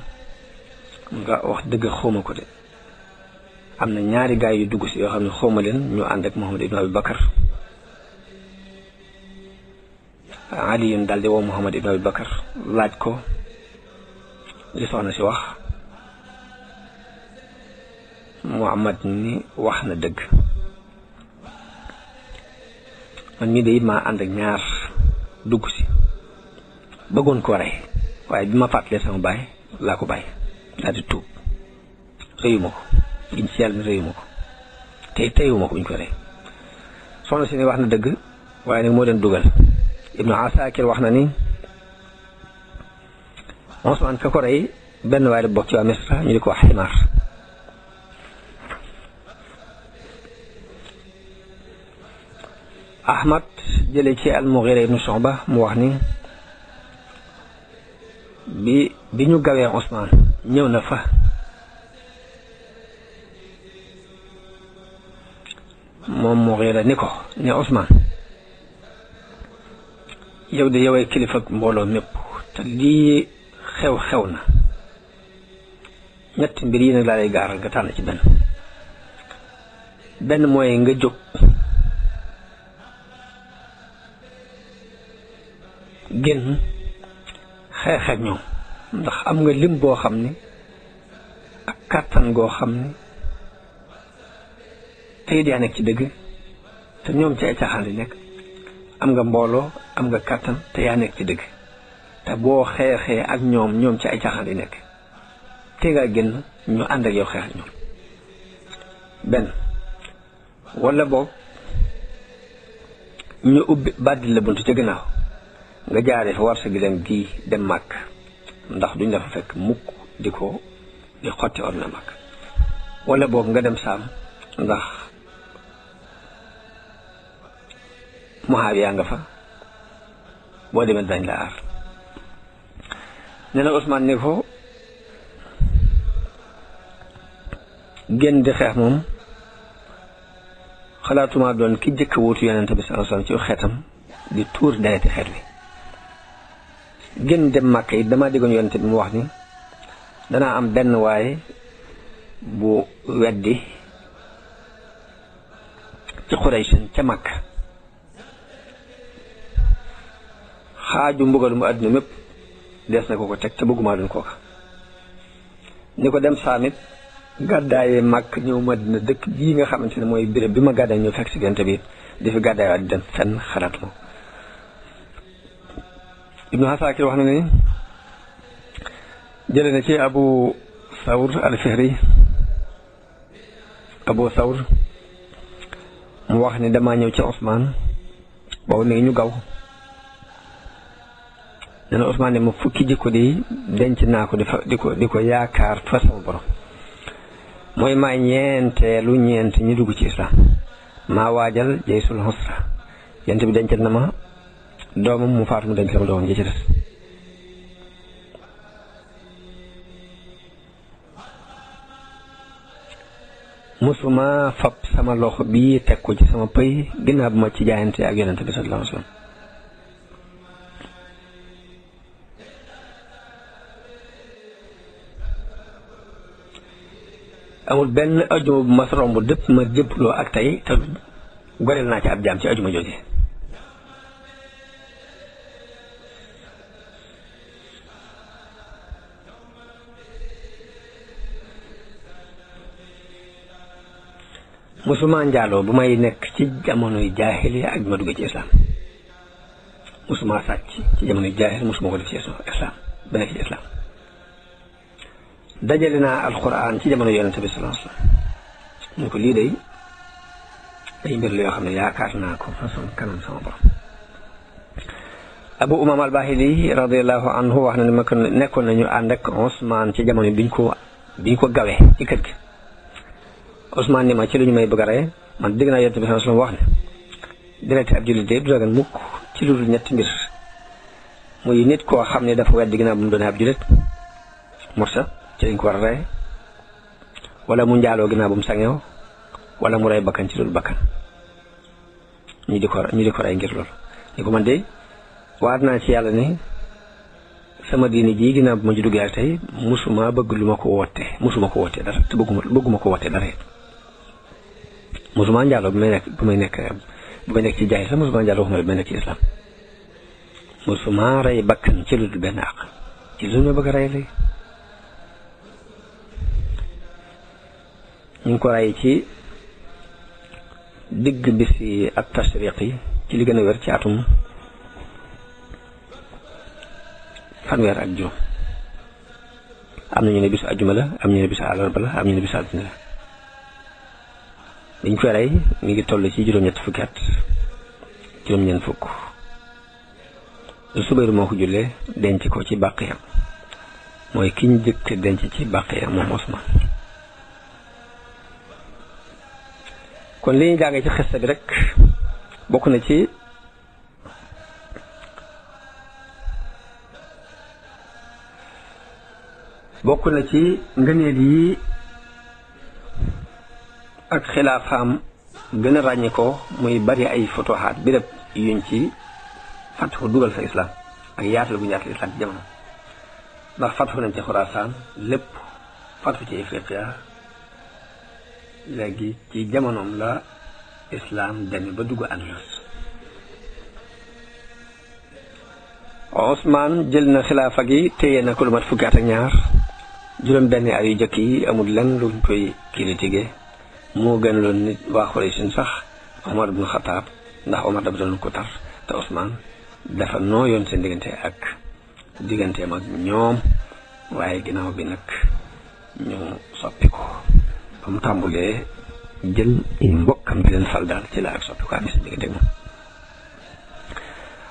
nga wax dëgg xawma ko de am na ñaari gaay yu dugg si yoo xam ne xawma leen ñu ànd ak Muhammad ibn Abi Bakar Aliyun daal di woo Muhammad ibn Abi Bakar laaj ko li soxna si wax Muhammad ni wax na dëgg man mii de it maa ànd ak ñaar dugg si bëggoon koo rey waaye bi ma fàttalee sama baay laa ko bàyyi daal di tuub rëyuma ko giñ ci yàlla mi rëyuma ko teyuma ko buñ ko rey soxna si ni wax na dëgg waaye nag moo leen dugal Ibnu Asakir wax na ni Usmaan ka ko rey benn waaye la bokk ci waa Misra ñu di ko wax Ximaar Ahmad jële ci al-Mughira ibnu Shu'ba mu wax ni bi ñu gawee Usmaan ñëw na fa moom Mughira ni ko ne Usmaan yow de yowee kilifa ak mbooloo mépp te lii xew na ñetti mbir yi nag laa lay gaaral nga tànn ci benn mooy nga jóg génn xeex ak ñoom ndax am nga lim boo xam ni ak kàttan goo xam ni tey yaa nekk ci dëgg te ñoom ci ay caaxaan di nekk am nga mbooloo am nga kàttan te yaa nekk ci dëgg te boo xeexee ak ñoom ci ay caaxaan di nekk te nga génn ñu ànd ak yow xeex ak ñoom benn wala boog ñu ubbi bàddil la buntu ca gannaaw nga jaaree fa war sa gileem gii dem màkk ndax duñ la fa fekk mukk di xotti or na màkk wala boog nga dem saam ndax Muawiya nga fa boo demee dañ la aar nee na Ousmane ni ko génn di xeex moom xalaatuma doon ki jëkk wuutu yonente bi sallallahu alayhi wasallam ci xeetam di tuur dereti xeet wi génn dem Màkka yi dama déggoon yonente bi mu wax ni danaa am benn waaye bu weddi ci Quraysh ca Màkka xaaju mbugal mu àdduna mépp des na ko teg te bëgguma doon kooka ni ko dem saamit gàddaayee Màkk ñëw Madina dëkk bii nga xamante ne mooy béréb bi ma gàddaay ñëw fekk si yonente bi di fi gàddaay waat di dem fenn xalaatuma Ibnu Asakir wax na ni jële na ci Abu Thawr al-Fihri mu wax ni damaa ñëw ci Ousmane boobu ni ñu gaw nee na Ousmane ne ma fukki jikko di denc naa ko di ko yaakaar fa sama borom mooy maa ñeenteelu ñeent ñi dugg ci islam maa waajal jaysul husra yent bi dencal na ma doomam mu faatu mu denc sama doomam ji ci des musuma fab sama loxo bii teg ko ci sama pëy ginnaaw bu ma ci jaayante ak yonente bi sallallahu alayhi wasallam amul benn ajuma bu ma romb dëpp ma jëpploo ak tey te goreel naa ci ab jaam ci ajuma jooju musuma njaaloo bu may nekk ci jamonoy jaahiliya ak ma dugg ci islam musuma sàcc ci jamonoy jaahiliya musuma ko def ci islam ba nekk ci islam dajale naa alquran ci jamono yonente bi sallallahu alayhi wasallam ñu ko lii day mbir la yoo xam ne yaakaar naa ko fa sama kanam sama borom. Abu Umama al-Bahili radiyallahu anhu wax na ne nekkoon nañu ànd ak Ousmane ci jamono biñ ko gawee ci kër gi. Ousmane ni ma ci lu ñu may bëgg a rey man dégg naa yonent bi sallallahu alayhi wasallam wax ne direct ab jullit du dagan mukk ci lu dul ñetti mbir muy nit koo xam ne dafa wedd ginnaaw bu mu doon ab jullit mursa ci lañ ko war a rey wala mu njaaloo ginnaaw bu mu sangew wala mu rey bakkan ci loolu bakkan ñu di ko rey ngir loolu ni ko man de waat naa ci yàlla ni sama diini ji ginnaaw bu ma ci duggee ak tey musuma bëgg lu ma ko wootee dara te bëgguma ko wootee dara musuma njaaloo bu may nekk ci jaay sax musuma njaaloo bu may nekk ci islam musuma rey bakkan ci lu dul benn àq ci lu ma bëgg a rey lay ñu ngi ko rey ci digg bisi ak tashriq yi ci li gën a wér ci atum fanweer ak juróom am na ñu ne bisu àjjuma la am ñu ne bisu àllarba la am ñu ne bisu altine la dañ koy rey mi ngi toll ci juróom-ñett fukki at juróom-ñeent fukk Subayru moo ko jullee denc ko ci Baqiya mooy ki ñu jëkk denc ci Baqiya moom Usmaan. kon li ñu jàngee ci xista bi rek bokk na ci ngëneel yi ak xilaafaam gën a ràññi ko muy bari ay futuhaat béréb yuñ ci fatxu dugal fa islam ak yaatal bu ñu yaatal islam ci jamono ndax fatxu nañ ci Xuraasaan lépp fatxu ci Ifriqiya léegi ci jamonoom la islam demee ba dugg Andalus. Ousmane jël na xilaafa gi téye na ko lu mat fukki at ak ñaar juróom benn at yu jëkk yi amul lenn luñ koy critiquer moo gën loon nit waa Quraysh sax Omar ibn Khattab ndax Omar dafa doon ko tar te Ousmane dafa nooyoon seen digganteem ak ñoom waaye ginnaaw bi nag ñu soppi ko ba mu tàmbulee jël mbokkam di leen fal daal ci la ak soppi ko amee seen diggante moom.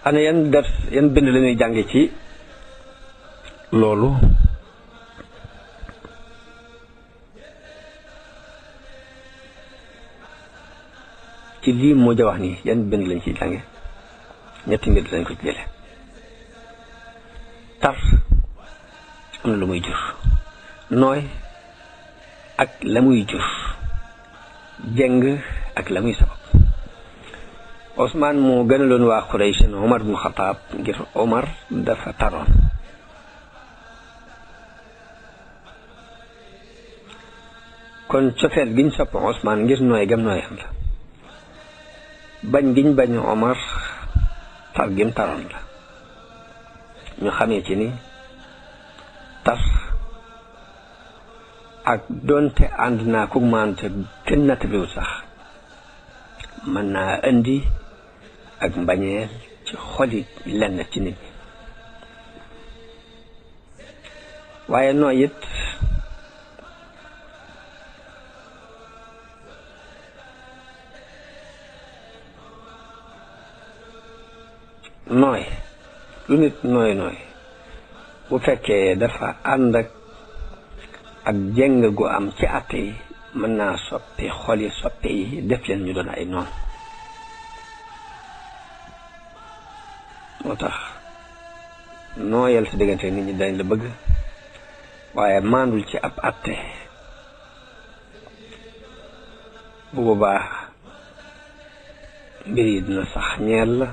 ana yan bind la ñuy jànge ci loolu ci lii moo ja wax nii yan bind lañ ciy jànge ñetti mbir lañ ko ci jële tar am na lu muy jur nooy ak la muy jur jeng ak la muy sabab Ousmane moo gënaloon waa Quraysh Omar ibn Khattab ngir Omar dafa taroon kon cofeel giñ sopp Ousmane ngir nooy gam nooyam la bañ giñ bañ Omar tar gim taroon la ñu xamee ci ni tar ak doonte ànd naa ku maante kenn nattabliwul sax mën naa indi ak mbañeel ci xoli lenn ci nit ñi waaye nooy it nooy lu nit nooy bu fekkee dafa ànd ak jeng gu am ci àtte yi mën naa soppi xol yi soppe yi def leen ñu doon ay noon moo tax nooyal sa diggante nit ñi dañ la bëgg waaye maandul ci ab àtte bu boobaa mbir yi dina sax ñeel la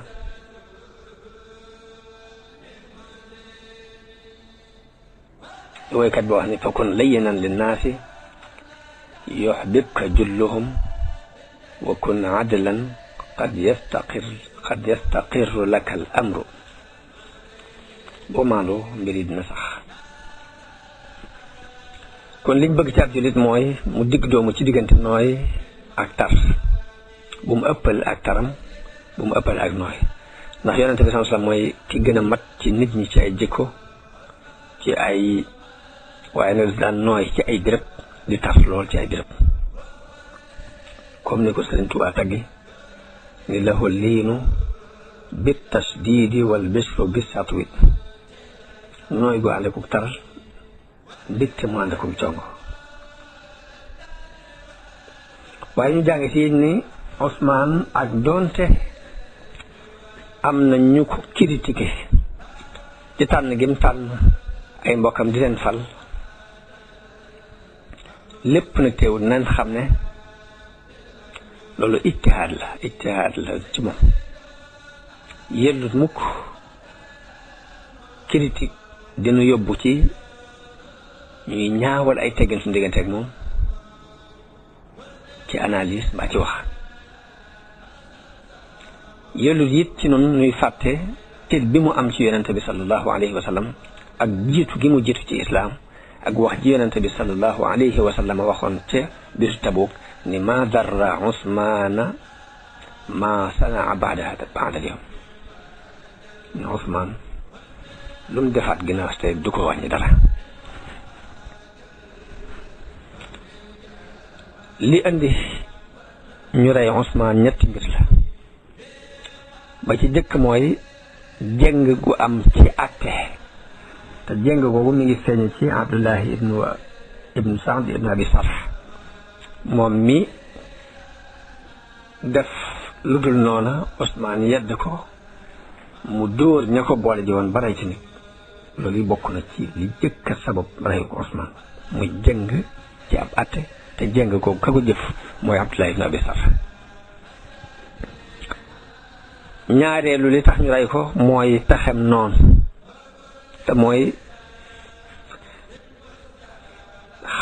woykat boo wax ni fakun layyinan linnaasi yuhbibka julluhum wa kun adlan qad yastaqirru laka al amru boo maandoo mbir yi dina sax kon liñ bëgg ci ab jullit mooy mu digg doomu ci diggante nooy ak tar bu mu ëppal ak taram bu mu ëppal ak nooy ndax yonente bi sallallahu alayhi wasallam mooy ki gën a mat ci nit ñi ci ay jikko ci ay waaye nag daan nooy ci ay béréb di tar lool ci ay béréb comme ni ko Sëriñ Tuubaa taggi ni lahu liinu bit tasdiidi wal bisru bis satwi nooy gu ànd akuk tar dikte mu ànd akuk congo waaye ñu jàng ci ni Ousmane ak doonte am na ñu ko critiqué ci tànn gi mu tànn ay mbokkam di leen fal lépp nag teewul nañ xam ne loolu ijtihaad la ci moom yellut mukk critique dina yóbbu ci ñuy ñaawal ay teggin suñu diggante ak moom ci analyse mbaa ci wax yellut it ci noonu ñuy fàtte cër bi mu am ci yonente bi sallallahu alayhi wa sallam ak jiitu gi mu jiitu ci islaam ak wax ji yonente bi sallallahu alayhi wa sallam waxoon ca bisu Tabuk ni ma darra Usmaana ma sanaa ba'da al-yawm ni Usmaan lu mu defaat ginnaaw tey du ko wàññi dara li andi ñu rey Usmaan ñetti mbir la ba ci jëkk mooy jëng gu am ci àtte te jëng googu mi ngi feeñ ci Abdullahi ibnu Saad ibnu Abi Sarh moom mi def lu dul noona Usmaan yedd ko mu dóor ña ko boole ji woon ba rey ci nit loolu yi bokk na ci li jëkk a sabab rey ko Usmaan muy jëng ci ab àtte te jëng googu ka ko jëf mooy Abdullahi ibnu Abi Sarh ñaareelu li tax ñu rey ko mooy pexem noon te mooy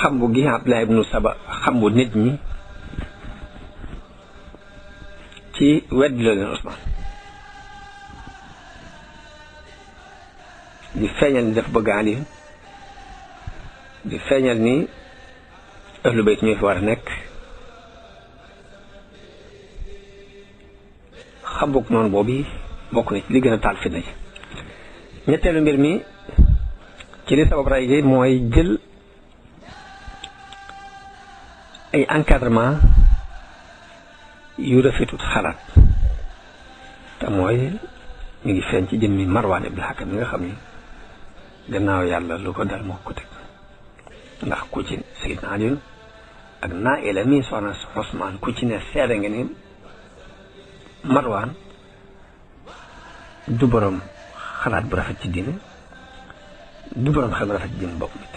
xambu gi Abdullah ibnu Saba xambu nit ñi ci weddi la leen Usmaan di feeñal ni daf bëgg Ali di feeñal ni ahlu bayt ñoo fi war a nekk xambuk noonu boobu bokk na ci li gën a taal fitna ji ñetteelu mbir mi ci li sabab rey gi mooy jël ay encadrement yu rafetut xalaat te mooy ñu ngi feeñ ci jëmmi Marwaan ibn Hakam mi nga xam ni gannaaw yàlla lu ko dal moo ko teg ndax ku ci Sayyidna Ali ak Naa'ila mi soxna Usmaan ku ci ne seede nga ni Marwaan du borom xalaat bu rafet ci diine du borom xel bu rafet ci diine bokk nit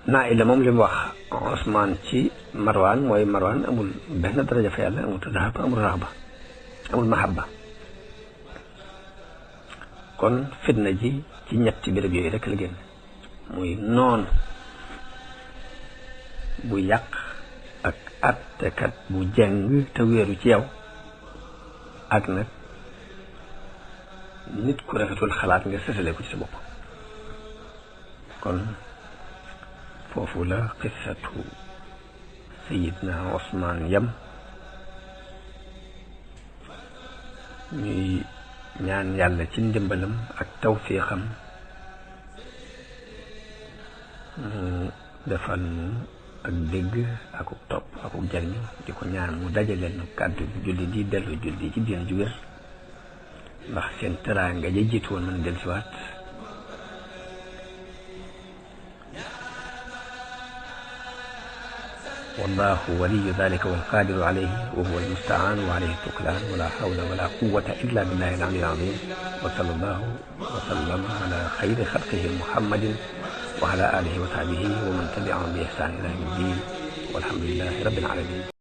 Naa'ila moom li mu wax Usmaan ci Marwaan mooy Marwaan amul benn daraja fa yàlla amul tadahub amul raxba amul mahabba kon fitna ji ci ñetti béréb yooyu rek la génn muy noon bu yàq ak attekat bu jeng te wéeru ci yow ak nag nit ku rafetul xalaat nga sësale ko ci sa bopp kon foofu la qissatu Sayyidna Usmaan yam ñuy ñaan yàlla ci ndimbalam ak tawfiixam mu defal nu ak dégg akuk topp akuk jariñu di ko ñaan mu dajaleel nu kàddu julli di dellu julli ci diine ju wér ndax seen teraanga ja jiitu woon mën dellusiwaat wallahu waliyu dalika walqadiru alayhi wa huwa almustaan wa alayhi tuklaan wala hawla wala quwwata illa billahi al-ali al-azim wa sallallahu wa sallama ala xayri xalqihi muhammadin wa ala alihi wa sahbihi wa man tabi'ahum bi ihsan ila yawmi ddin walhamdulillahi rabbil alamin